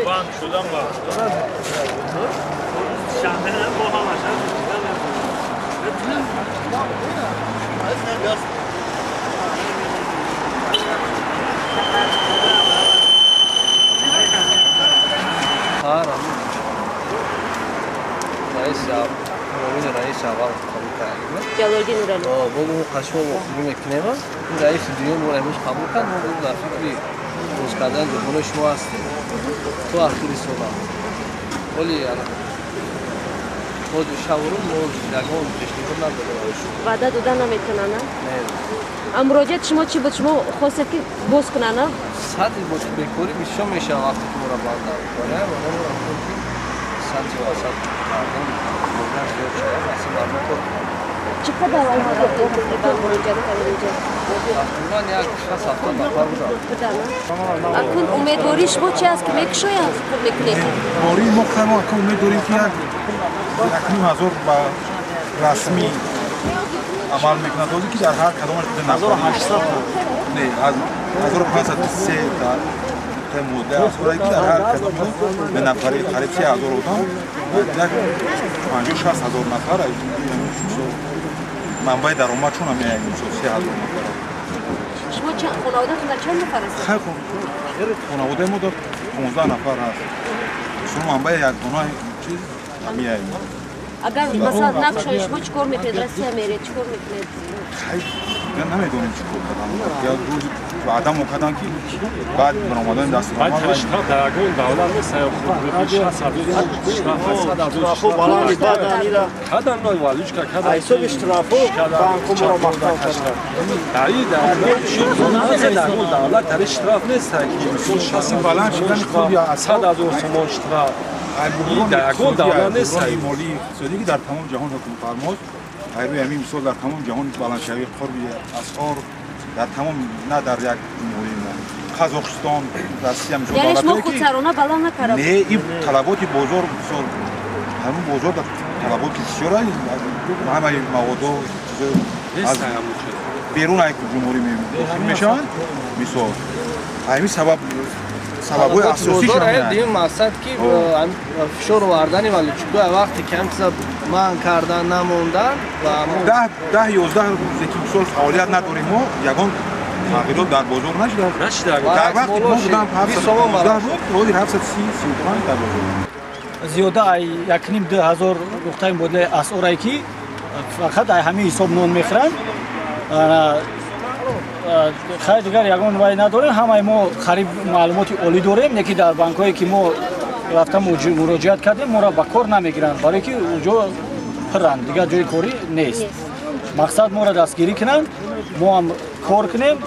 Банд шудан ба. Раиси аввал қабул кардем. Ҷалолиддин Нуралӣ. Бо мо қашмо хубӣ мекунем. Ин раиси дуюм мо имрӯз қабул кард. Мо дар фикри боз кардани дуконои шумо ҳастем то ахири сола. Ҳоли шабу рӯз мо ягон пешниҳод надорем барои шумо. Ваъда дода наметавонанд? Не. А муроҷиати шумо чӣ буд? Шумо хостед, ки боз кунанд? Сатҳи бекорӣ бисёр мешавад, вақте ки моро банда. Барои мо ки сатҳи васат мардум меҳнат зиёд шавад, асли мардум кор кунанд. Чӣ қадар тақрибан муроҷиат кардед инҷо? Тақрибан як 60-70 нафар буданд. Буданд? Акун умедвории шумо чи аст, ки мекушоянд, фикр мекунед? Умедвории мо, мо акун умед дорем, ки 1,5 ҳазор ба расмӣ амал мекунад. Ҳозир ки дар ҳар кадомаш не, 1503 модда аст, ки дар ҳар кадом ба нафари қариб 3000 одам, як 50-60 ҳазор нафар манбаи даромадшон ҳам мисол 3000 нафар. Шумо хонаводатон дар чанд нафар аст? Хонаводаи мо дар 15 нафар ҳаст. Шумо манбаи ягона чиз ҳамияем. Агар, масалан, накушоед, шумо чӣ кор мекунед? Россия меред, чӣ кор мекунед? Намедонем, чӣ кор кардан. Як рӯз ваъда мо карданд, ки баъд баромадани Баъд штраф дар ягон давлат нест, штраф кадан валючка кадан. Ҳисоби штрафу банку моро маҳкам карданд. Ягон давлат тари штраф нест, ки мисол баланд шудани худи 100 000 сомон штраф дар ягон давлат нест. Молии иқтисодӣ, ки дар тамоми ҷаҳон ҳукмфармост, рӯи ҳамин мисол дар тамоми ҷаҳон баландшавии қурби асъор дар тамом, на дар як ҷумҳурии мо, Қазоқистон, Россия. Мисол, яъне шумо худсарона баланд накарда? Не, ин талаботи бозор, мисол, ҳамун бозор талаботи бисёр, ҳамаи маводо, чизо аз берун аз ҷумҳурӣ дохил мешаванд. Мисол, ҳамин сабаб, сабабҳои асосиш. Дим мақсад, ки фишор овардани валючка, вақте ки ҳам чиза манъ кардан, намондан ва 10-11 рӯзе ки мисол фаъолият надорем, мо ягон тағйирот дар бозор нашудааст. Дар вақте мо будам, 719 буд, ҳозир 730-35 дар бозор. Зиёда ай 1,5-2 ҳазор нуқтаи мубодилаи асъорае, ки фақат ай ҳамин ҳисоб нон мехӯранд. Хайр, дигар ягон вай надорем. Ҳамаи мо қариб маълумоти олӣ дорем, не ки дар банкҳое, ки мо рафта муроҷиат кардем, моро ба кор намегиранд, барое ки уҷо пирранд, дигар ҷои корӣ нест. Мақсад, моро дастгирӣ кунанд, мо ҳам кор кунем.